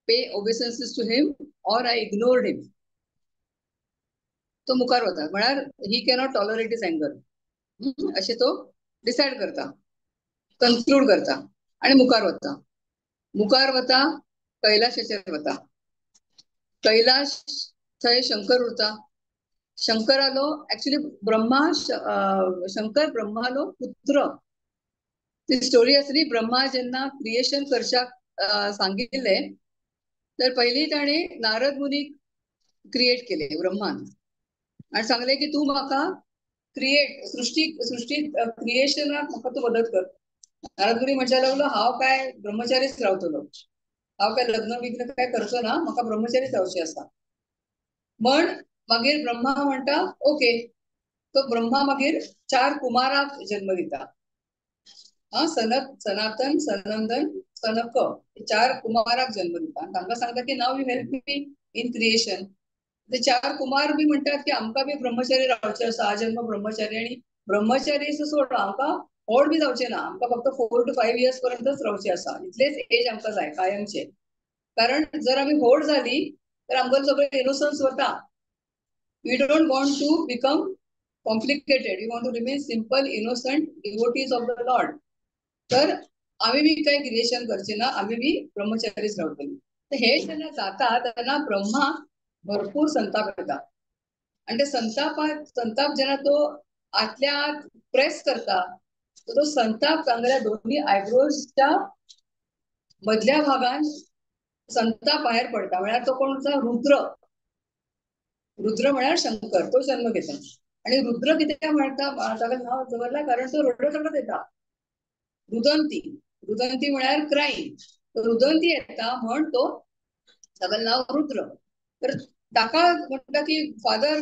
pay obeisances to him or I ignored him. तो मुखार वता, म्हळ्यार he cannot tolerate his anger अशें तो डिसायड करता, कन्क्लूड करता आनी मुखार वता. मुखार वता कैलाशाचेर वता. कैलाश थंय शंकर उरता. शंकरालो ऍक्च्युली ब्रह्मा शंकर ब्रह्मालो पुत्र. ती स्टोरी आसली ब्रह्मा जेन्ना क्रिएशन करच्याक सांगिल्लें तर पयलीं ताणें नारद मुनीक क्रिएट केले ब्रह्मान आनी सांगलें की तूं म्हाका क्रिएट सृष्टी सृष्टी क्रिएशनाक म्हाका तूं मदत कर. नारद मुनी म्हणपाक लागलो हांव काय ब्रह्मचारीच रावतलो, हांव काय लग्न बिग्न काय करचो ना, म्हाका ब्रह्मचारीच रावचें आसा. म्हण मागीर ब्रह्मा म्हणटा ओके. तो ब्रह्मा मागीर चार कुमाराक जन्म दिता. सनक, सनातन, सनंदन, सनक, चार कुमाराक जन्म दिता आनी तांकां सांगता की now you help me in creation. ते चार कुमार बी म्हणटात की आमकां बी ब्रह्मचारी रावचें आसा, आजन्म ब्रह्मचारी, आनी ब्रह्मचारी सोड आमकां व्हड बी जावचें ना, आमकां फक्त 4 to 5 years पर्यंतच रावचें आसा, इतलेच एज आमकां जाय कायमचें. कारण जर आमी व्हड जाली तर आमकां सगळें इनोसन्स वता. We don't want to become complicated, we want to remain simple innocent devotees of the lord. तर आमी बी कांय क्रिएशन करचे ना, आमी बी ब्रह्मचारीच रावतली. तर हे जेन्ना जाता तेन्ना ब्रह्मा भरपूर संताप येता आनी ते संताप जेन्ना तो आतल्या आत प्रेस करता तो संताप तांगेल्या दोन्ही आयब्रोजच्या मदल्या भागान संताप भायर पडटा. म्हळ्यार तो कोण आसा? रुद्र. रुद्र म्हळ्यार शंकर, तो जन्म घेता. आणि रुद्र कित्याक म्हणटा ताका नांव दवरला कारण तो रडत रडत येता. रुदंती, रुदंती म्हळ्यार क्रायींग. रुदंती येता म्हण तो ताका नांव रुद्र. तर ताका म्हणटा की father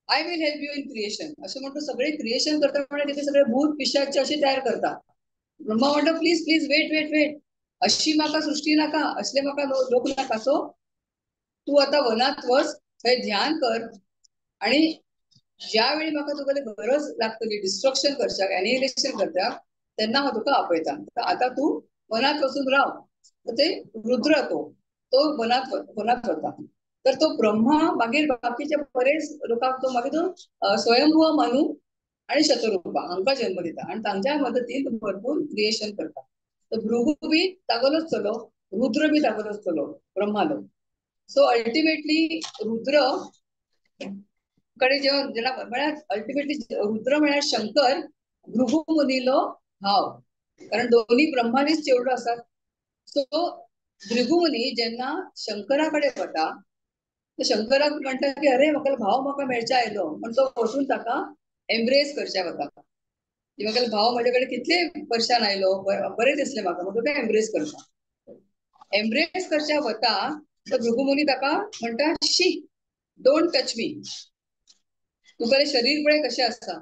I will help you in creation अशें म्हणून सगळे क्रिएशन करता. म्हळ्यार कितें सगळे भूत पिशाच्च अशें तयार करता. ब्रह्मा म्हणटा please please wait wait wait, अशी म्हाका सृष्टी नाका, असले म्हाका लोक नाका. सो तूं आतां वनांत वच, थंय ध्यान कर आणि ज्या वेळी म्हाका तुगेली गरज लागतली डिस्ट्रक्शन करच्याक, एनिहिलेशन करच्याक, तेन्ना हांव तुका आपयता. आतां तूं वनांत वचून राव. ते रुद्र तो तो वनांत वनांत वता. तर तो ब्रह्मा मागीर बाकीच्या बरेच लोकांक तो मागीर तो स्वयंभुव मनु आणि शतरूपा हांकां जन्म दिता आणि तांच्या मदतीन भरपूर क्रिएशन करता. तर भृगु बी तागोलोच चलो, रुद्र बी तागोलोच चलो ब्रह्मालो. सो अल्टिमेटली रुद्र कडे जेव्हा जेन्ना म्हळ्यार अल्टिमेटली रुद्र म्हळ्यार शंकर भृगु मुनीलो भाव, कारण दोन्ही ब्रह्मानीच चेडूं आसात. सो भृगुमुनी जेन्ना शंकरा कडेन वता तर शंकराक म्हणटा की अरे म्हाका भाव म्हाका मेळच्या आयलो म्हण तो वचून ताका एम्ब्रेस करच्या वता की म्हाका भाव म्हजे कडेन कितले वर्षान आयलो, बरें दिसलें म्हाका, म्हण तो एम्ब्रेस करता. एम्ब्रेस करच्या वता तर भृगुमुनी ताका म्हणटा शी, don't touch me, तुगेलें शरीर पळय कशें आसा,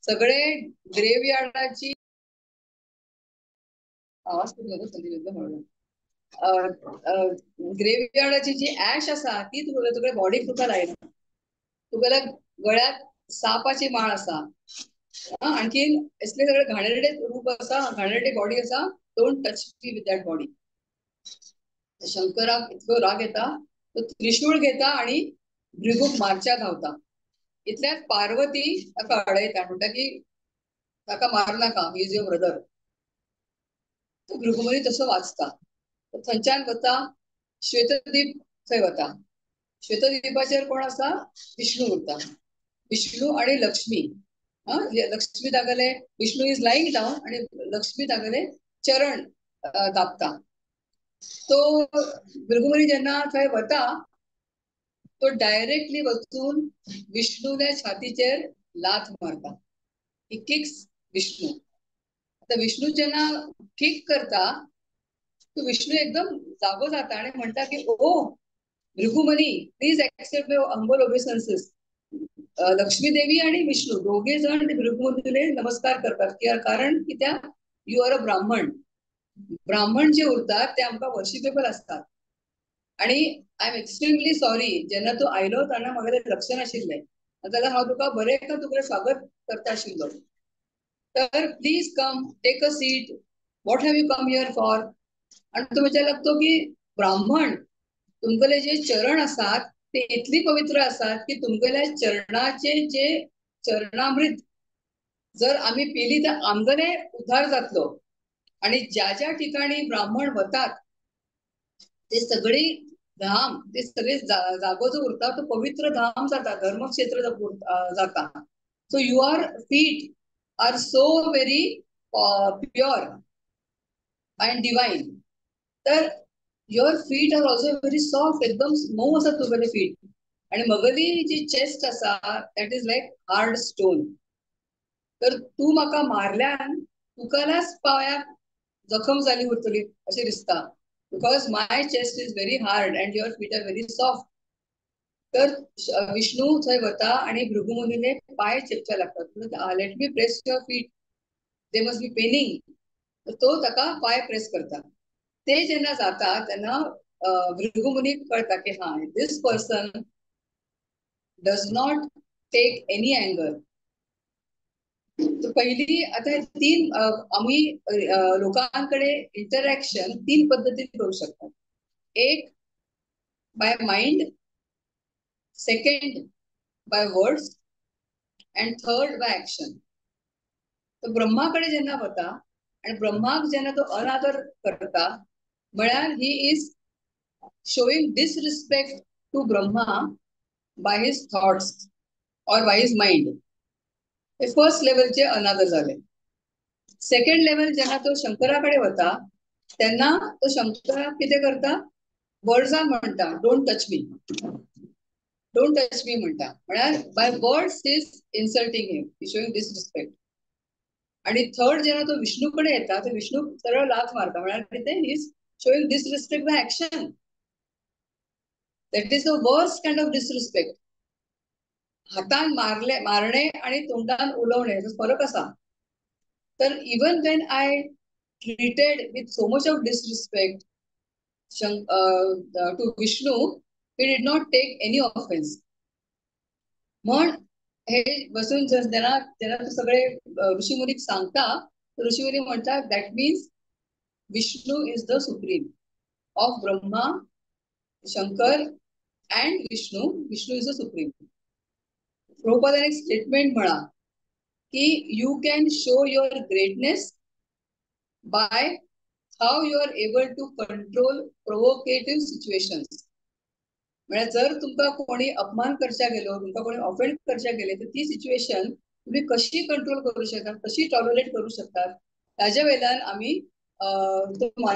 सगळे ग्रेवयार्डाची आवाज म्हणून ग्रेवयार्डाची जी ऍश आसा ती तुगेल्या बॉडीक तुका लायना, तुगेल्या गळ्यात सापाची माळ आसा, आणखीन असले सगळे घाणेरडे रूप आसा, घाणेरडे बॉडी आसा, don't touch me with that body. शंकराक इतको राग येता, तो त्रिशूळ घेता आणि भृगुक मारच्या धांवता. इतल्यात पार्वती ताका अडयता, म्हणटा की ताका मार नाका, he is your brother. तो भृगुमुनी तसो वाचता. थंयच्यान वता श्वेतद्वीप, थंय वता. श्वेतद्वीपाचेर कोण आसा? विष्णू उरता. विष्णू आणि लक्ष्मी, लक्ष्मी तागेले, विष्णू is lying down आणि लक्ष्मी तागेले चरण दाबता. तो भृगुमुनी जेन्ना थंय वता तो डायरेक्टली वचून विष्णूल्या छातीचेर लाथ मारता. He kicks Vishnu. आता विष्णू जेन्ना किक करता तो विष्णू एकदम जागो जाता आणि म्हणटा की oh Bhrigumuni, please accept my humble obeisances. Lakshmi Devi आणि विष्णू दोघे जण भृगुमुनीले नमस्कार करतात, कारण कित्याक you are a ब्राह्मण. ब्राह्मण जे उरतात ते आमकां वर्शिपेबल असतात. आणि I am extremely sorry, जेन्ना तूं आयलो तेन्ना म्हागेलें लक्ष नाशिल्लें, जाल्यार हांव तुका बरें का तुगेलें स्वागत करता आशिल्लो. तर please come, take a seat, what have you come here for. आणि तो विचार लागतो की ब्राह्मण तुमगेले जे चरण आसात ते इतली पवित्र आसात की तुमगेल्या चरणाचे जे चरणामृत जर आमी पिली तर आमगेले उद्धार जातलो. आणि ज्या ज्या ठिकाणी ब्राह्मण वतात ते सगळी धाम, ते सगळे जागो जो उरता तो पवित्र धाम जाता, धर्मक्षेत्र जाता. So your feet are so very pure and divine. तर your feet are also very soft, एकदम मऊ आसा तुगेले फीट. आणि मगली जी चेस्ट आसा that is like hard stone. तर तूं म्हाका मारल्यान तुकालाच पांयाक जखम जाली उरतली अशें दिसता, because my chest is very hard and your feet are very soft. तर विष्णू थंय वता आणि भृगुमुनीले पाय चेपच्या लागतात, let me press your feet, they must be paining. तर तो ताका पाय प्रेस करता. ते जेन्ना जाता तेन्ना भृगुमुनीक कळटा की हा, this person does not take any anger. पहिली आता तीन आम्ही लोकांकडे इंटरॅक्शन तीन पद्धतीने करू शकतो. एक by mind, second by words and third by action. तर ब्रह्माकडे जेन्ना वता आणि ब्रह्माक जेन्ना तो अनादर करता म्हळ्यार he is showing disrespect to Brahma by his thoughts or by his mind. हे फर्स्ट लेवलचे अनादर झाले. सेकंड लेवल जेन्ना तो शंकराकडे वता तेन्ना तो शंकराक कितें करता, वर्ड्सान म्हणटा don't touch me, don't touch me म्हणटा, म्हळ्यार by words is insulting him, is showing disrespect. आणि थर्ड जेन्ना तो विष्णू कडेन येता तो विष्णू सरळ लाथ मारता, म्हळ्यार कितें, he is showing disrespect by action. That is the worst kind of disrespect. हातान मारले मारणे आणि तोंडान उलोवणे हाचो फरक आसा. तर even when I treated with so much of disrespect to Vishnu, he did not take any offence. म्हण हे बसून जेन्ना जेन्ना तो सगळे ऋषीमुनीक सांगता, ऋषीमुनी म्हणतात that means Vishnu is the supreme of Brahma, Shankar and Vishnu, Vishnu is the supreme. प्रभुपादान एक स्टेटमेंट म्हणा की you can show your greatness by how you are able to control provocative situations. म्हळ्यार जर तुमकां कोणी अपमान करच्या गेलो, तुमकां कोणी ऑफेंड करच्या गेले, तर ती सिच्युएशन तुम्ही कशी कंट्रोल करू शकतात, कशी टॉलरेट करू शकतात, ताज्या वयल्यान आमी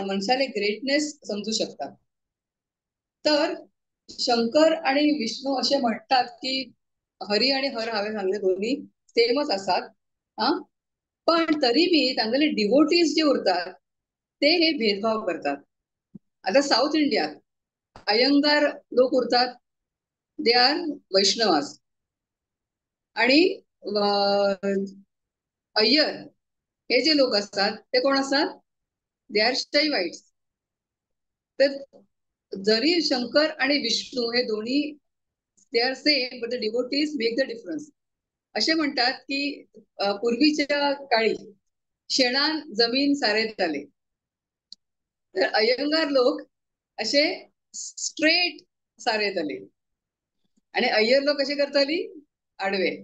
मनशाले ग्रेटनेस समजू शकतात. तर शंकर आणि विष्णू असे म्हणतात की हरी आणि हर हांवें सांगले दोन्ही सेमच आसात. आं, पण तरी बी तांगेले डिवोटीज जे उरतात ते हे भेदभाव करतात. आता साऊथ इंडियात अयंगार लोक उरतात, they are वैष्णवास, आणि अय्यर हे जे लोक असतात ते कोण असतात, they are शैवाइट्स. तर जरी शंकर आणि विष्णू हे दोन्ही they are same, but the devotees make the difference. असे म्हणतात की पूर्वीच्या काळी शेणान जमीन सारयताले, तर अयंगार लोक असे स्ट्रेट सारयताले आणि अय्यर लोक कशे करताली आडवे.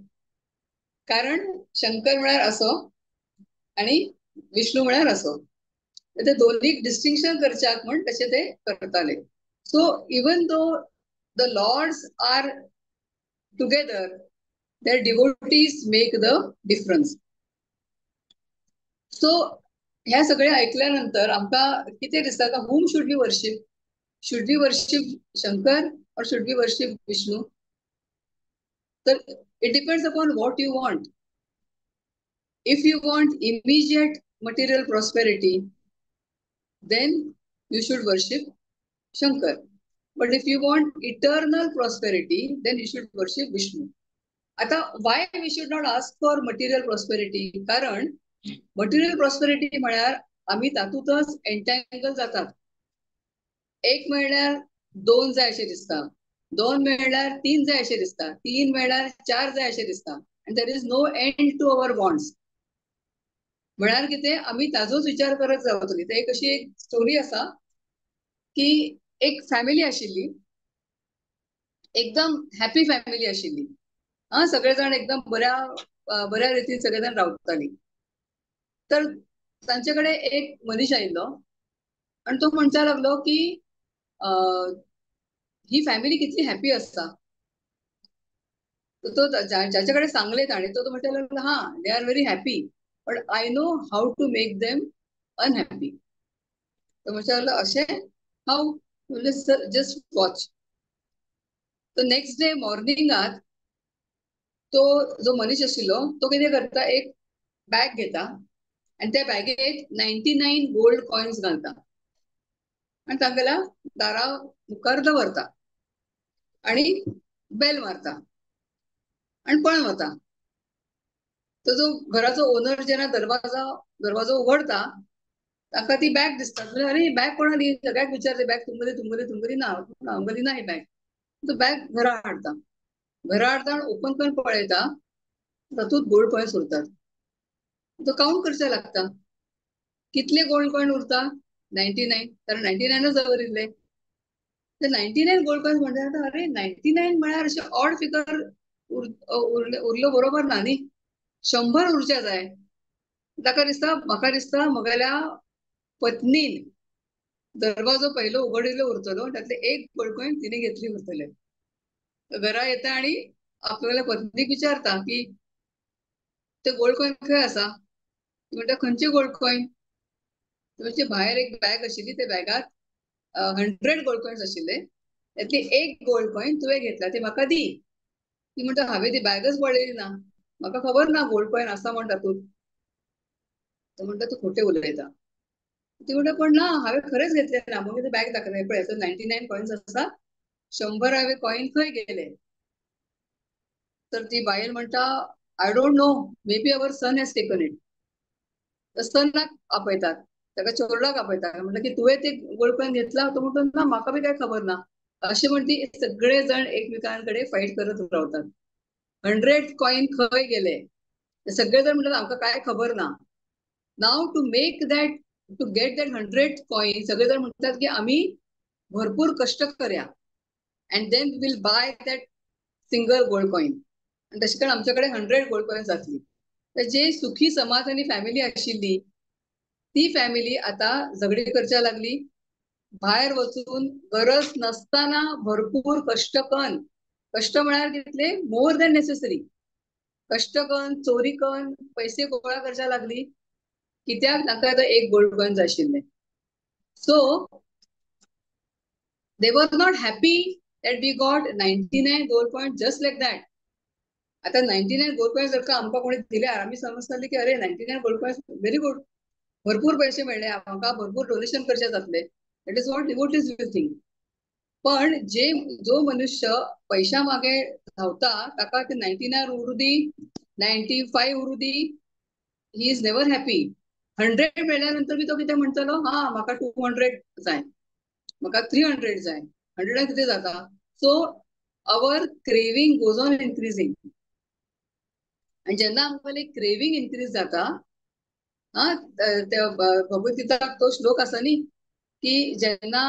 कारण शंकर म्हळ्यार असो आणि विष्णू म्हळ्यार असो, ते दोन्ही डिस्टिंक्शन करच्याक म्हण तशे ते करताले. So even though the lords are together, their devotees make the difference. So ह्या सगळे ऐकल्यानंतर आमकां कितें दिसता का, whom should we worship? Should we worship Shankar or should we worship Vishnu? तर it depends upon what you want. If you want immediate material prosperity, then you should worship Shankar. But if you want eternal prosperity, then you should worship Vishnu. आता why we should not ask for material prosperity? कारण material prosperity म्हळ्यार आमी तातूंतच एंटँगल जातात. एक मेळ्ळ्यार दोन जाय अशें दिसता, दोन मेळ्ळ्यार तीन जाय अशें दिसता, तीन मेळ्ळ्यार चार जाय अशें दिसता, and there is no end to our wants. म्हळ्यार कितें, आमी ताजोच विचार करत रावतली. ते एक अशी एक स्टोरी आसा की एक फॅमिली आशिल्ली, एकदम हॅपी फॅमिली आशिल्ली. आं, सगळे जाण एकदम बऱ्या बऱ्या रितीन सगळे जाण रावताली. तर तांचे कडेन एक मनीस आयिल्लो आनी तो म्हणपाक लागलो की ही फॅमिली कितली हॅपी आसता. तो ज्याचे कडेन सांगले ताणें, तो म्हणपाक लागलो हा, they are very happy, but I know how to make them unhappy. तो म्हणपाक लागलो अशें, हाव? म्हणजे जस्ट वॉच. तो नेक्स्ट डे मॉर्निंगाक तो जो मनीस आशिल्लो तो कितें करता, एक बॅग घेता आनी त्या बॅगेत 99 गोल्ड कॉयन्स घालता आनी तांगेल्या दारा मुखार दवरता आनी बेल मारता आनी पळून वता. तो जो घराचो ओनर जेन्ना दरवाजो उघडता ताका ती बॅग दिसता. म्हणजे अरे ही बॅग कोणाली, सगळ्याक विचारते बॅग तुमगेली तुमगेली तुमगेली ना, आमगेली ना ही बॅग. तो बॅग घरा हाडटा, घरा हाडटा आनी ओपन करून पळयता, तातूंत गोल्ड कॉयन्स उरतात. तो काउंट करचे लागता, कितले गोल्ड कॉयन उरता, 99, कारण 99च दवरिल्ले. ते 99 गोल्ड कॉयन्स म्हणटा, अरे 99 म्हळ्यार अशें ऑड फिगर उरलो बरोबर ना न्ही, 100 उरच्या जाय. ताका दिसता, म्हाका दिसता म्हगेल्या पत्नीन दरवाजो पयलो उगडिल्लो उरतलो, तातले एक गोल्ड कॉयन तिणे घेतली उरतले. घरा येता आनी आपल्या पत्नीक विचारता की ते गोल्ड कॉयन खंय आसा? ती म्हणटा खंयचे गोल्ड कॉयन? म्हणजे भायर एक बॅग आशिल्ली, त्या बॅगात 100 गोल्ड कॉयन्स आशिल्ले, त्यातली एक गोल्ड कॉयन तुवें घेतला, ती म्हाका दी. ती म्हणटा हांवें ती बॅगच पळयली ना, म्हाका खबर ना गोल्ड कॉयन आसा म्हण तातूंत. तो म्हणटा तूं खोटें उलयता. ती म्हणटा पण ना, हांवें खरेंच घेतलें ना. मागीर ते बॅग दाखयलें, पळय 99 कॉयन्स आसा, 100 कॉयन खंय गेले? तर ती बायल म्हणटा I don't know, maybe our son has taken it. सनाक आपयतात, ताका चोरडाक आपयतात, म्हणटा की तुवें ते गोल्ड कॉयन घेतला? तो म्हणतो ना म्हाका बी काय खबर ना. अशें म्हण ती सगळे जण एकमेकांकडे फायट करत रावतात. 100 कॉयन खंय गेले? सगळे जण म्हणटात आमकां काय खबर ना. Now to make that, to get that 100 coin, सगळे जण म्हणटात की आमी भरपूर कश्ट करया and then will buy that single gold coin. आनी तशें करून आमचे कडेन 100 गोल्ड कॉयन जातली. तर जे सुखी समाधानी फॅमिली आशिल्ली ती फॅमिली आता झगडी करच्या लागली. भायर वचून गरज नसताना भरपूर कश्ट कन, कश्ट म्हळ्यार कितले मोर दॅन नेसेसरी, कश्ट कन, चोरी कन पैसे गोळा करच्या लागली. कित्याक? तांकां आतां एक गोल्ड कॉयन जाय आशिल्लें. So they were not happy that we got 99 gold coin just like that. आता 99 गोल्ड कॉयन जर का आमकां कोणी दिल्यार आमी समजतले की अरे 99 गोल्ड कॉयन्स व्हेरी गुड, भरपूर पैसे मेळ्ळे आमकां, भरपूर डोनेशन करचें जातलें. That is what devotees will think. पण जे जो मनुष्य पैशा मागे धांवता ताका ते 99 उरूं दी, 95 उरूं दी, he is never happy. 100 मेळ्ळ्या नंतर बी तो कितें म्हणटलो, हा म्हाका 200 जाय, म्हाका 300 जाय, 100 कितें जाता. So our craving goes on increasing. आनी जेन्ना आमगेली क्रेविंग इन्क्रीज जाता, हा त्या भगवद्गीताक तो श्लोक आसा न्ही की जेन्ना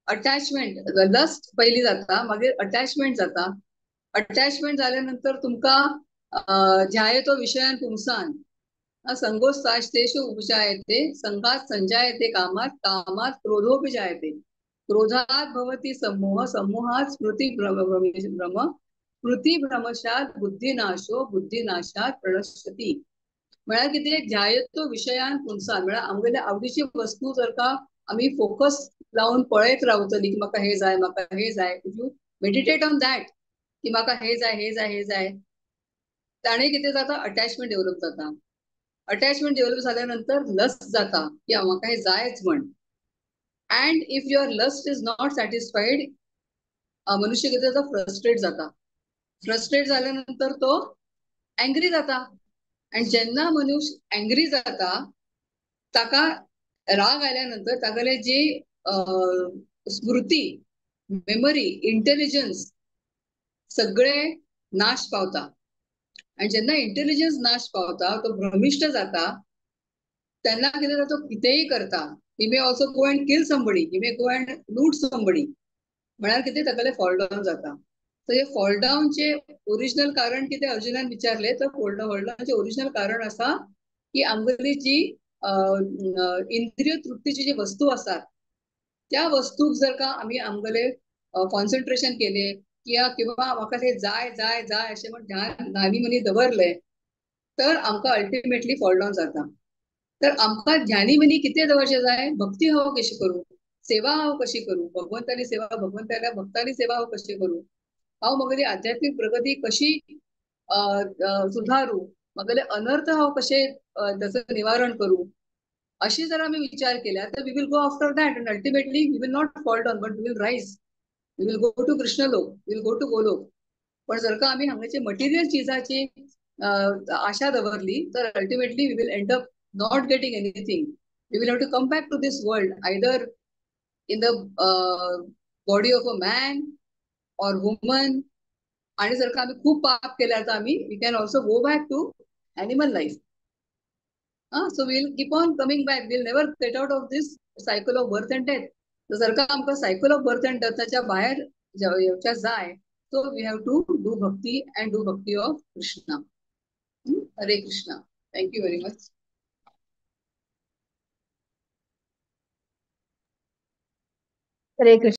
अटॅचमेंट, लस्ट पयली जाता, मागीर अटॅचमेंट जाता, अटॅचमेंट जाल्या नंतर तुमकां ध्यायतो विशयान पुंसान संगोस्ताशतेषु उपजायते संगात संजायते कामात कामात क्रोधोपि जायते क्रोधात भवति सम्मोह सम्मोहात स्मृति भ्रम स्मृति भ्रमशात बुद्धिनाशो बुद्धिनाशात प्रणश्यति. म्हळ्यार कितें, ध्यायतो विशयान पुंसान म्हळ्यार आमगेल्या आवडीची वस्तू जर का आमी फोकस लावन पळयत रावतली की म्हाका हे जाय, म्हाका हे जाय, if you meditate on that की म्हाका हे जाय, हे जाय, हे जाय, ताणें कितें जाता, अटॅचमेंट डेव्हलप जाता. अटॅचमेंट डेव्हलप जाल्या नंतर लस्ट जाता की म्हाका हे जायच म्हण. And if your lust is not satisfied, मनुष्य कितें जाता, फ्रस्ट्रेट जाता. फ्रस्ट्रेट जाल्या नंतर तो अँग्री जाता. आनी जेन्ना मनुष्य अँग्री जाता ताका राग आयल्या नंतर तागेले जी स्मृती, मेमरी, इंटेलिजन्स सगळे नाश पावता. आनी जेन्ना इंटेलिजन्स नाश पावता, तो भ्रमिश्ट जाता, तेन्ना कितें जाता, तो कितेंय करता. He may also go and kill somebody, he may go and loot somebody. म्हळ्यार कितें, तागेलें फॉल डावन जाता. तर हे फॉल डावनचे ओरिजिनल कारण कितें अर्जुनान विचारलें, तर फॉल डावनचें ओरिजिनल कारण आसा की आमगेली जी इंद्रिय तृप्तीची जी वस्तू आसात त्या वस्तूक जर का आमी आमगेले कॉन्सन्ट्रेशन केले किंवा म्हाका ते जाय जाय जाय अशें म्हण ध्यान ध्यानी मनी दवरले तर आमकां अल्टिमेटली फॉल डावन जाता. तर आमकां ध्यानी मनी कितें दवरचें जाय, भक्ती हांव कशी करूं, सेवा हांव कशी करूं, भगवंताली सेवा, भगवंताल्या भक्ताली सेवा हांव कशी करूं, हांव म्हगेली आध्यात्मीक प्रगती कशी सुधारू, म्हगेले अनर्थ हांव कशे ताचें निवारण करूं, अशी जर आमी विचार केल्यार तर we will go after that and ultimately we will not fall down but we will rise, we will go to Krishnalok, we will go to Golok. पण जर का आमी हांगाचे मटेरियल चिजाची आशा दवरली तर ultimately we will end up not getting anything. We will have to come back to this world either in the body of a man or woman. आणि जर का आमी खूप पाप केल्यार तर आमी we can also go back to animal life. So we'll keep on coming back, we'll never get out of this cycle of birth and death. तर जर का आमकां सायकल ऑफ बर्थ अँड डेथाच्या भायर येवच्या जाय, so we have to do bhakti and do bhakti of Krishna. Hare Krishna. Thank you very much. Hare Krishna.